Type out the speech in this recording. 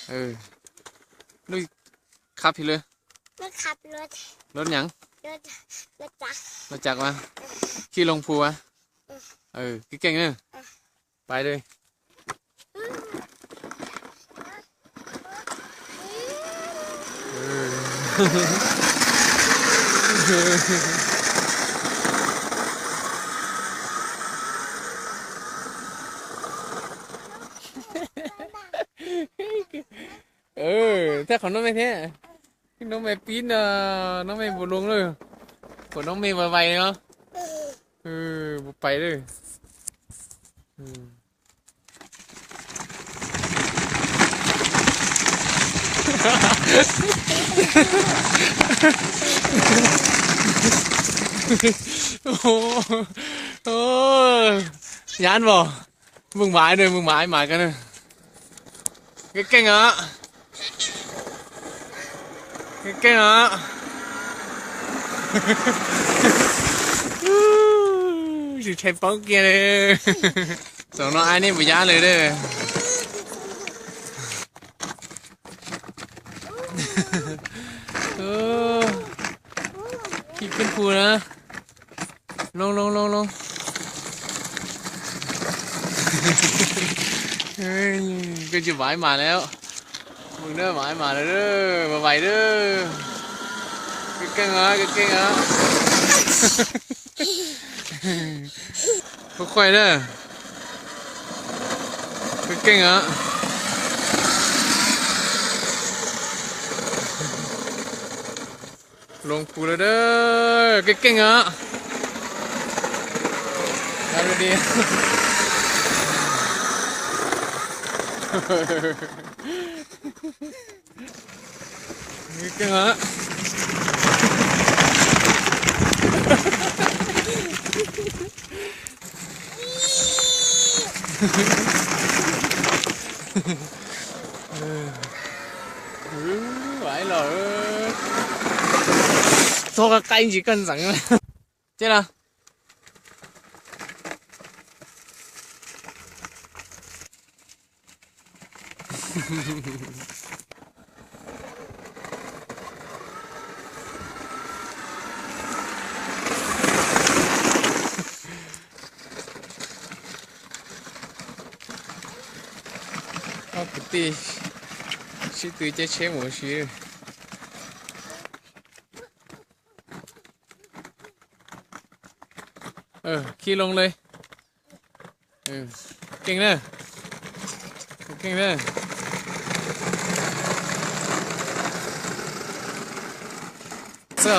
ເອີ ລູກຂັບພີ້ເລີຍ. ລົດຂັບລົດ ລົດຫຍັງ? ລົດ ລົດຈັກ ລົດຈັກວະ? ເອີ ຂີ່ລົງພູວະ? ເອີ ເອີ ເກັ່ງໆເດີ. ເອີ ໄປເລີຍ. ເອີ ເອີ ແທ້ຂອງນ້ອງແມ່ແທ້. ນ້ອງແມ່ປີນ ນ້ອງແມ່ບໍ່ລົງເລີຍ. ໂອ້ ນ້ອງແມ່ໄວໆເນາະ. ເອີ ບໍ່ໄປເລີຍ. ອືມ ໂອ້ ໂອ້ ຢ້ານບໍ່? ເບິ່ງໝາຍເດີ ເບິ່ງໝາຍ ໝາຍກັນເດີ. ເກັ່ງໆເນາະ ເກັ່ງໆເນາະ. ຊິແທນປ້ອງກຽເດີ. ສອງນ້ອງອ້າຍນີ້ບໍ່ຢ້ານເລີຍເດີ. ເອີ ຂີ່ຂຶ້ນພູນະ. ລົງ ລົງ ລົງ ລົງ. ເຮີ້ຍ ກໍຈະຫວາຍໝາແລ້ວ. ເບິ່ງເດີ ຫວາຍໝາແລ້ວເດີ. ໄວໆເດີ. ເກັ່ງໆເນາະ ເກັ່ງໆເນາະ. ຄ່ອຍໆເດີ. ເກັ່ງໆເນາະ. ລົງພູແລ້ວເດີ. ເກັ່ງໆເນາະ. ເອົາດີໆ. ເກັ່ງເນາະ. ເອີ ຫວາຍຫຼໍ້ເອີຍ. ໂຊກະໄກຈິກັນສັງ ເຈ້ລະ. ອາ ກະຕິ ຊິຕື່ເຈເຊໝູຊິ. ເອີ ຂີ່ລົງເລີຍ. ເອີ ເກັ່ງເດີ ເກັ່ງເດີ. ເສື້ອ